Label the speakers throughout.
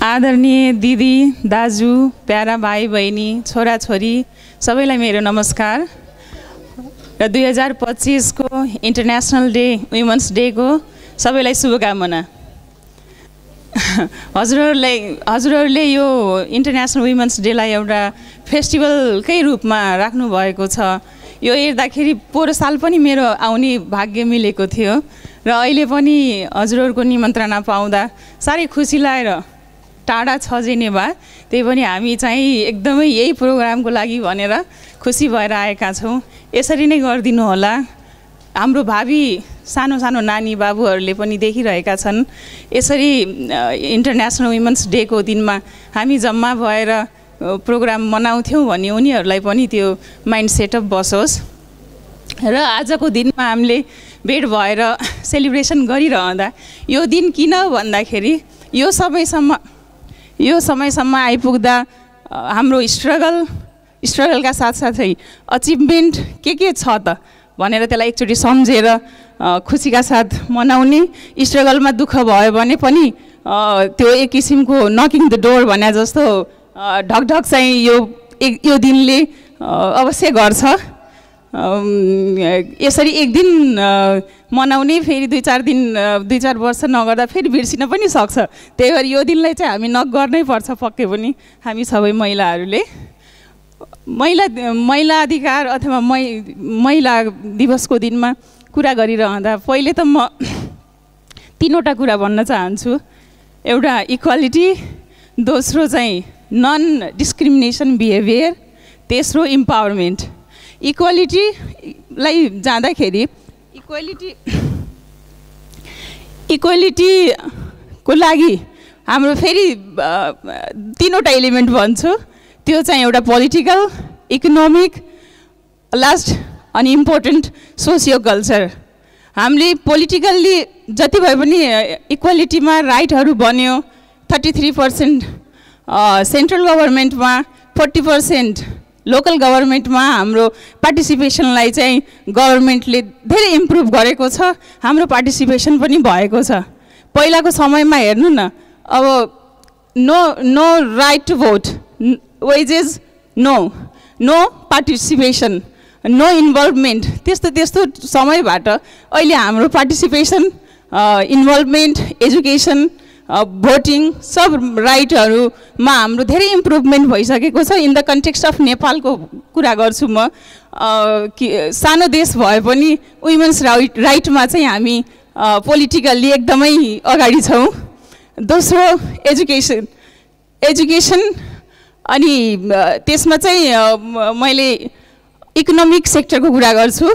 Speaker 1: आदरणीय दिदी दाजु प्यारा भाइ बहिनी छोराछोरी सबैलाई मेरो नमस्कार र 2025 को इन्टरनेसनल डे वुमेन्स डे को सबैलाई शुभकामना। हजुरहरूले यो इन्टरनेसनल वुमेन्स डे लाई एउटा फेस्टिभलकै रूपमा राख्नु भएको छ। यो हेर्दाखेरि पोहोर साल पनि मेरो आउने भाग्य मिलेको थियो र अहिले पनि हजुरहरूको निमन्त्रणा पाउँदा साह्रै खुसी लागेर टाढा छ जेनेभा, त्यही पनि हामी चाहिँ एकदमै यही प्रोग्रामको लागि भनेर खुसी भएर आएका छौँ। यसरी नै गरिदिनु होला। हाम्रो भावी सानो सानो नानी बाबुहरूले पनि देखिरहेका छन्। यसरी इन्टरनेसनल वुमेन्स डे को दिनमा हामी जम्मा भएर प्रोग्राम मनाउँथ्यौँ भने उनीहरूलाई पनि त्यो माइन्ड सेटअप बसोस् र आजको दिनमा हामीले भेट भएर सेलिब्रेसन गरिरहँदा यो दिन किन भन्दाखेरि यो समयसम्म आइपुग्दा हाम्रो स्ट्रगलका साथसाथै अचिभमेन्ट के छ त भनेर त्यसलाई एकचोटि सम्झेर खुसीका साथ मनाउने। स्ट्रगलमा दुःख भयो भने पनि त्यो एक किसिमको नकिङ द डोर भने जस्तो ढकढक चाहिँ यो दिनले अवश्य गर्छ। यसरी एक दिन मनाउने फेरि दुई चार वर्ष नगर्दा फेरि बिर्सिन पनि सक्छ। त्यही भएर यो दिनलाई चाहिँ हामी नगर्नै पर्छ पक्कै पनि। हामी सबै महिलाहरूले महिला अधिकार अथवा महिला दिवसको दिनमा कुरा गरिरहँदा पहिले त म तीनवटा कुरा भन्न चाहन्छु। एउटा इक्वालिटी, दोस्रो चाहिँ नन डिस्क्रिमिनेसन बिहेभियर, तेस्रो इम्पावरमेन्ट। इक्वालिटीलाई जाँदाखेरि इक्वालिटीको लागि हाम्रो फेरि तीनवटा एलिमेन्ट भन्छु। त्यो चाहिँ एउटा पोलिटिकल, इकोनोमिक, लास्ट अनि इम्पोर्टेन्ट सोसियो कल्चर। हामीले पोलिटिकल्ली जति भए पनि इक्वालिटीमा राइटहरू बन्यो। 33% सेन्ट्रल गभर्मेन्टमा, 40% लोकल गभर्मेन्टमा हाम्रो पार्टिसिपेसनलाई चाहिँ गभर्मेन्टले धेरै इम्प्रुभ गरेको छ। हाम्रो पार्टिसिपेसन पनि भएको छ। पहिलाको समयमा हेर्नु न, अब no right to vote, wages no participation, no involvement, त्यस्तो समयबाट अहिले हाम्रो पार्टिसिपेसन, इन्भल्भमेन्ट, एजुकेसन, भोटिङ सब राइटहरूमा हाम्रो धेरै इम्प्रुभमेन्ट भइसकेको छ। इन द कन्टेक्स्ट अफ नेपालको कुरा गर्छु म। सानो देश भए पनि वुमेन्स राइटमा चाहिँ हामी पोलिटिकल्ली एकदमै अगाडि छौँ। दोस्रो एजुकेसन अनि त्यसमा चाहिँ मैले इकोनोमिक सेक्टरको कुरा गर्छु।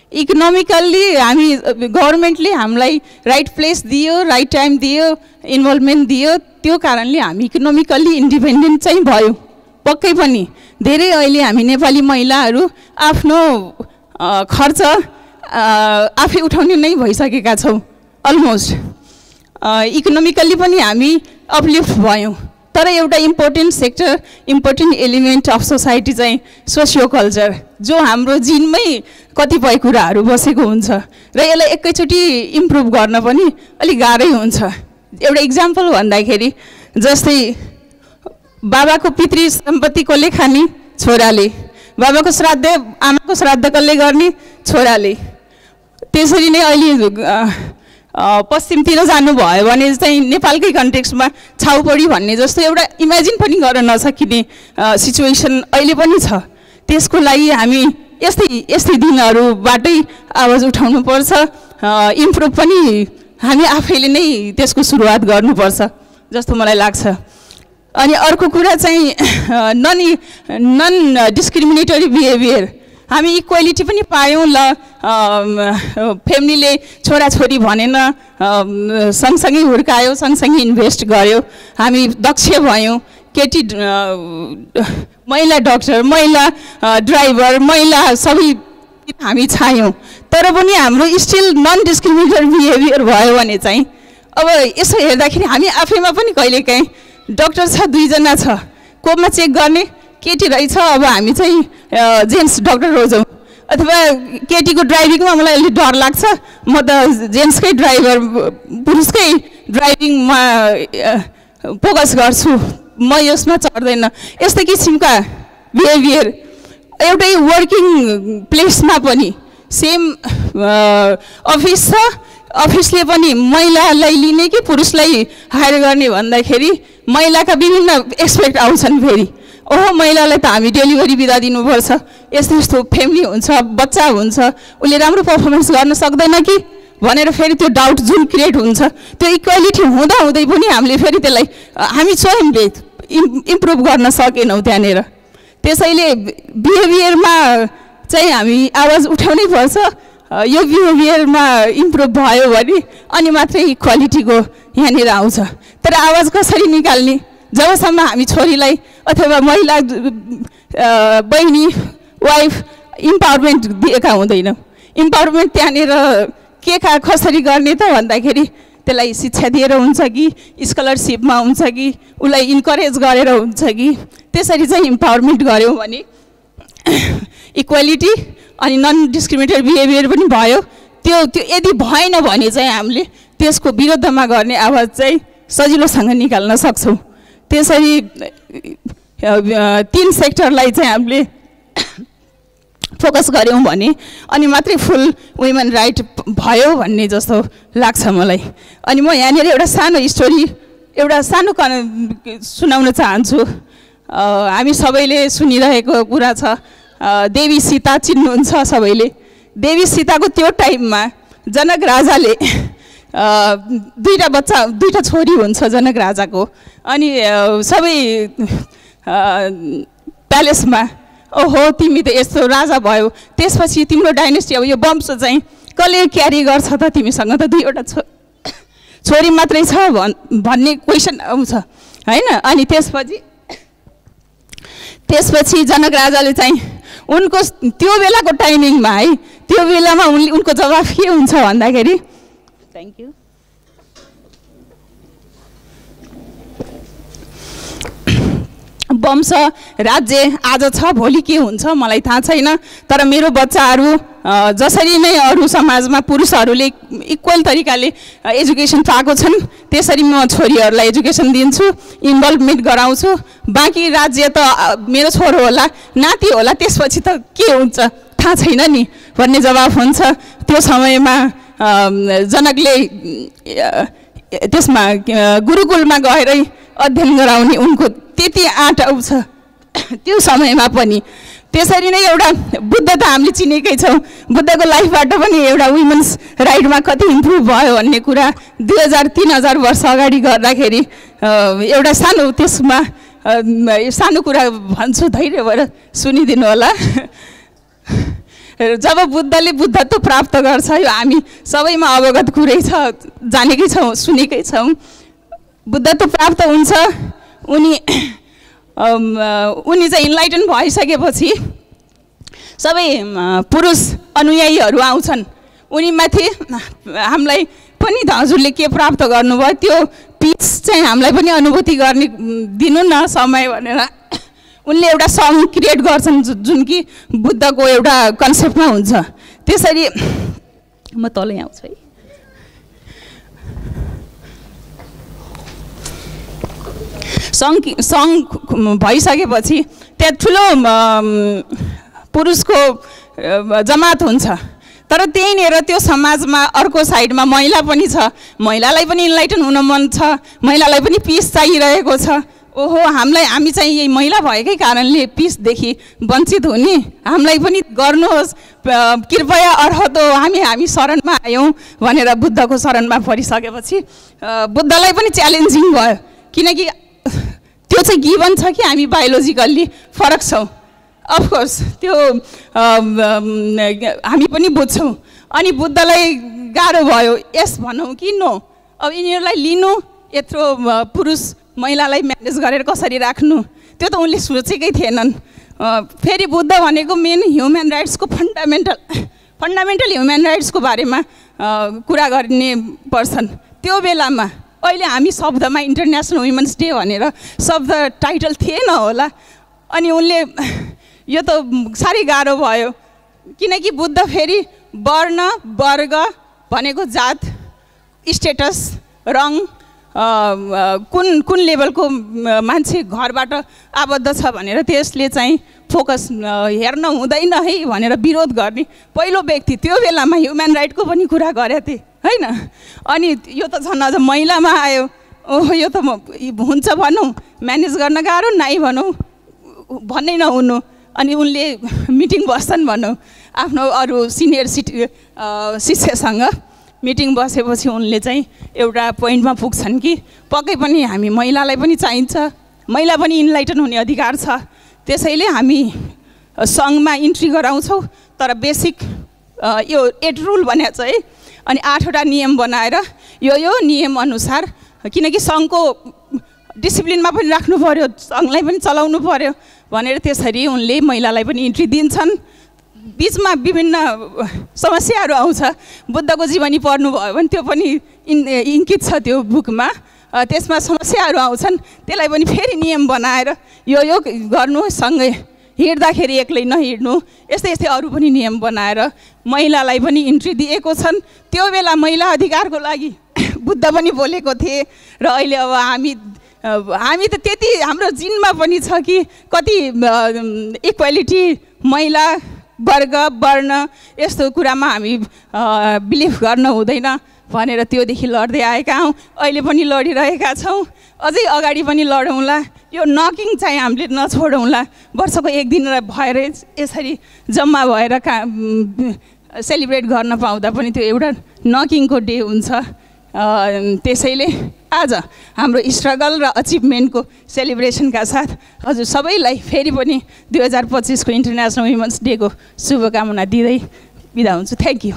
Speaker 1: इकोनोमिकल्ली हामी गभर्मेन्टले हामीलाई राइट प्लेस दियो, राइट टाइम दियो, इन्भल्भमेन्ट दियो। त्यो कारणले हामी इकोनोमिकल्ली इन्डिपेन्डेन्ट चाहिँ भयो पक्कै पनि। धेरै अहिले हामी नेपाली महिलाहरू आफ्नो खर्च आफै उठाउने नै भइसकेका छौँ अलमोस्ट। इकोनोमिकल्ली पनि हामी अपलिफ्ट भयौँ। तर एउटा important sector, important element of society चाहिँ सोसियो कल्चर, जो हाम्रो जिनमै कतिपय कुराहरू बसेको हुन्छ र यसलाई एकैचोटि इम्प्रुभ गर्न पनि अलिक गाह्रै हुन्छ। एउटा इक्जाम्पल भन्दाखेरि जस्तै बाबाको पितृ सम्पत्ति कसले खाने? छोराले। बाबाको श्राद्ध, आमाको श्राद्ध कसले गर्ने? छोराले। त्यसरी नै अहिले पश्चिमतिर जानुभयो भने चाहिँ नेपालकै कन्टेक्स्टमा छाउपडी भन्ने जस्तो एउटा इमेजिन पनि गर्न नसकिने सिचुएसन अहिले पनि छ। त्यसको लागि हामी यस्तै दिनहरूबाटै आवाज उठाउनुपर्छ। इम्प्रुभ पनि हामी आफैले नै त्यसको सुरुवात गर्नुपर्छ जस्तो मलाई लाग्छ। अनि अर्को कुरा चाहिँ नन डिस्क्रिमिनेटरी बिहेभियर। हामी इक्वालिटी पनि पायौँ ल, फ्यामिलीले छोराछोरी भनेन, सँगसँगै हुर्कायो, सँगसँगै इन्भेस्ट गर्यो, हामी दक्ष भयौँ। केटी महिला डक्टर, महिला ड्राइभर, महिला सबै हामी छायौँ। तर पनि हाम्रो स्टिल नन डिस्क्रिमिनेटरी बिहेभियर भयो भने चाहिँ अब यसो हेर्दाखेरि हामी आफैमा पनि कहिलेकाहीँ डक्टर छ, 2 जना छ, कोमा चेक गर्ने केटी रहेछ, अब हामी चाहिँ जेन्ट्स डक्टर हो जाउँ। अथवा केटीको ड्राइभिङमा मलाई अलिक डर लाग्छ, म त जेन्ट्सकै ड्राइभर, पुरुषकै ड्राइभिङमा फोकस गर्छु, म यसमा चढ्दैन। यस्तै किसिमका बिहेभियर एउटै वर्किङ प्लेसमा पनि सेम अफिस छ, अफिसले पनि महिलालाई लिने कि पुरुषलाई हायर गर्ने भन्दाखेरि महिलाका विभिन्न एक्सपेक्ट आउँछन्। फेरि ओहो महिलालाई त हामी डेलिभरी बिदा दिनुपर्छ, यस्तो यस्तो फ्यामिली हुन्छ, बच्चा हुन्छ, उसले राम्रो पर्फर्मेन्स गर्न सक्दैन कि भनेर फेरि त्यो डाउट जुन क्रिएट हुन्छ, त्यो इक्वालिटी हुँदा हुँदै पनि हामीले फेरि त्यसलाई हामी स्वयंले इम्प्रुभ गर्न सकेनौँ त्यहाँनिर। त्यसैले बिहेभियरमा चाहिँ हामी आवाज उठाउनै पर्छ। यो बिहेभियरमा इम्प्रुभ भयो भने अनि मात्रै इक्वालिटीको यहाँनिर आउँछ। तर आवाज कसरी निकाल्ने? जबसम्म हामी छोरीलाई अथवा महिला बहिनी वाइफ इम्पावरमेन्ट दिएका हुँदैनौँ। इम्पावरमेन्ट त्यहाँनिर कसरी गर्ने त भन्दाखेरि त्यसलाई शिक्षा दिएर हुन्छ कि स्कलरसिपमा हुन्छ कि उसलाई इन्करेज गरेर हुन्छ कि त्यसरी चाहिँ इम्पावरमेन्ट गऱ्यौँ भने इक्वालिटी अनि नन डिस्क्रिमिनेटेड बिहेभियर पनि भयो। त्यो यदि भएन भने चाहिँ हामीले त्यसको विरुद्धमा गर्ने आवाज चाहिँ सजिलोसँग निकाल्न सक्छौँ। त्यसरी 3 सेक्टरलाई चाहिँ हामीले फोकस गऱ्यौँ भने अनि मात्रै फुल वुमेन राइट भयो भन्ने जस्तो लाग्छ मलाई। अनि म यहाँनिर एउटा सानो स्टोरी सुनाउन चाहन्छु। हामी सबैले सुनिरहेको कुरा छ, देवी सीता चिन्नुहुन्छ सबैले। देवी सीताको त्यो टाइममा जनक राजाले 2 छोरी हुन्छ जनक राजाको। अनि सबै प्यालेसमा ओहो तिमी त यस्तो राजा भयो, त्यसपछि तिम्रो डाइनेस्टी अब यो वंश चाहिँ कसले क्यारी गर्छ त? तिमीसँग त 2 छोरी मात्रै छ भन्ने क्वेसन आउँछ हैन। अनि त्यसपछि जनक राजाले चाहिँ उनको त्यो बेलाको टाइमिङमा है, त्यो बेलामा उनको जवाफ के हुन्छ भन्दाखेरि थ्याङ्क यू, वंश राज्य आज छ भोलि के हुन्छ मलाई थाहा छैन, तर मेरो बच्चाहरू जसरी नै अरू समाजमा पुरुषहरूले इक्वल तरिकाले एजुकेसन पाएको छन् त्यसरी म छोरीहरूलाई एजुकेसन दिन्छु, इन्भल्भमेन्ट गराउँछु। बाँकी राज्य त मेरो छोरो होला नाति होला, त्यसपछि त के हुन्छ थाहा छैन नि भन्ने जवाफ हुन्छ। त्यो समयमा जनकले त्यसमा गुरुकुलमा गएरै अध्ययन गराउने उनको त्यति आँट आउँछ त्यो समयमा पनि। त्यसरी नै एउटा बुद्ध त हामीले चिनेकै छौँ, बुद्धको लाइफबाट पनि एउटा वुमेन्स राइटमा कति इम्प्रुभ भयो भन्ने कुरा 2000-3000 वर्ष अगाडि गर्दाखेरि एउटा त्यसमा सानो कुरा भन्छु, धैर्य भएर सुनिदिनु होला। जब बुद्धले बुद्धत्व प्राप्त गर्छ, यो हामी सबैमा अवगत कुरै छ, जानेकै छौँ, सुनेकै छौँ। बुद्धत्व प्राप्त हुन्छ, उनी चाहिँ इन्लाइटन भइसकेपछि सबै पुरुष अनुयायीहरू आउँछन् उनीमाथि। हामीलाई पनि त हजुरले के प्राप्त गर्नुभयो त्यो पिस चाहिँ हामीलाई पनि अनुभूति गर्ने दिनु न समय भनेर उनले एउटा सङ क्रिएट गर्छन् जुन कि बुद्धको एउटा कन्सेप्टमा हुन्छ। त्यसरी म तलै आउँछु है। सङ भइसकेपछि त्यहाँ ठुलो पुरुषको जमात हुन्छ, तर त्यहीँनिर त्यो समाजमा अर्को साइडमा महिला पनि छ, महिलालाई पनि इन्लाइटन हुन मन छ, महिलालाई पनि पिस चाहिरहेको छ। ओहो हामी चाहिँ यही महिला भएकै कारणले पिसदेखि वञ्चित हुने, हामीलाई पनि गर्नुहोस् कृपया अर्हतो, हामी शरणमा आयौँ भनेर बुद्धको शरणमा परिसकेपछि बुद्धलाई पनि च्यालेन्जिङ भयो, किनकि त्यो चाहिँ गिभन छ कि हामी बायोलोजिकल्ली फरक छौँ। अफकोर्स त्यो हामी पनि बुझ्छौँ। अनि बुद्धलाई गाह्रो भयो, यस भनौँ कि नो। अब यिनीहरूलाई लिनु, यत्रो पुरुष महिलालाई म्यानेज गरेर कसरी राख्नु, त्यो त उनले सोचेकै थिएनन्। फेरि बुद्ध भनेको मेन ह्युमन राइट्सको फन्डामेन्टल ह्युमन राइट्सको बारेमा कुरा गर्ने पर्सन। त्यो बेलामा अहिले हामी शब्दमा इन्टरनेसनल वुमेन्स डे भनेर शब्द टाइटल थिएन होला। अनि उनले यो त साह्रै गाह्रो भयो, किनकि बुद्ध फेरि वर्ण वर्ग भनेको जात स्टेटस रङ कुन कुन लेभलको मान्छे घरबाट आबद्ध छ भनेर त्यसले चाहिँ फोकस हेर्न हुँदैन है भनेर विरोध गर्ने पहिलो व्यक्ति त्यो बेलामा ह्युमन राइटको पनि कुरा गरेको थिएँ होइन। अनि यो त झन् अझ महिलामा आयो, ओहो यो त हुन्छ भनौँ, म्यानेज गर्न गाह्रो, नाइ भनौँ, भन्नै नहुनु। अनि उनले मिटिङ बस्छन् भनौँ आफ्नो अरू सिनियर शिष्यसँग मिटिङ बसेपछि उनले चाहिँ एउटा पोइन्टमा पुग्छन् कि पक्कै पनि हामी महिलालाई पनि चाहिन्छ, महिला पनि इन्लाइटन हुने अधिकार छ, त्यसैले हामी सङ्घमा इन्ट्री गराउँछौँ, तर बेसिक यो 8 रुल भनेको छ है। अनि 8वटा नियम बनाएर यो नियम अनुसार, किनकि सङ्घको डिसिप्लिनमा पनि राख्नु पर्यो, सङ्घलाई पनि चलाउनु पर्यो भनेर त्यसरी उनले महिलालाई पनि इन्ट्री दिन्छन्। बिचमा विभिन्न समस्याहरू आउँछ, बुद्धको जीवनी पढ्नुभयो भने त्यो पनि इङ्कित छ त्यो बुकमा, त्यसमा समस्याहरू आउँछन्, त्यसलाई पनि फेरि नियम बनाएर यो गर्नु, सँगै हिँड्दाखेरि एक्लै नहिँड्नु, यस्तै यस्तै अरू पनि नियम बनाएर महिलालाई पनि इन्ट्री दिएको छन्। त्यो बेला महिला अधिकारको लागि बुद्ध पनि बोलेको थिए र अहिले अब हामी त त्यति हाम्रो जिनमा पनि छ कि कति इक्वालिटी, महिला वर्ग वर्ण यस्तो कुरामा हामी बिलिभ गर्न हुँदैन भनेर त्योदेखि लड्दै आएका हौँ, अहिले पनि लडिरहेका छौँ, अझै अगाडि पनि लडौँला। यो नकिङ चाहिँ हामीले नछोडौँला। वर्षको एक दिन भएर यसरी जम्मा भएर सेलिब्रेट गर्न पाउँदा पनि त्यो एउटा नकिङको डे हुन्छ। त्यसैले आज हाम्रो स्ट्रगल र अचिभमेन्टको सेलिब्रेसनका साथ हजुर सबैलाई फेरि पनि 2025 को इन्टरनेसनल वुमेन्स डेको शुभकामना दिँदै बिदा हुन्छु। Thank you.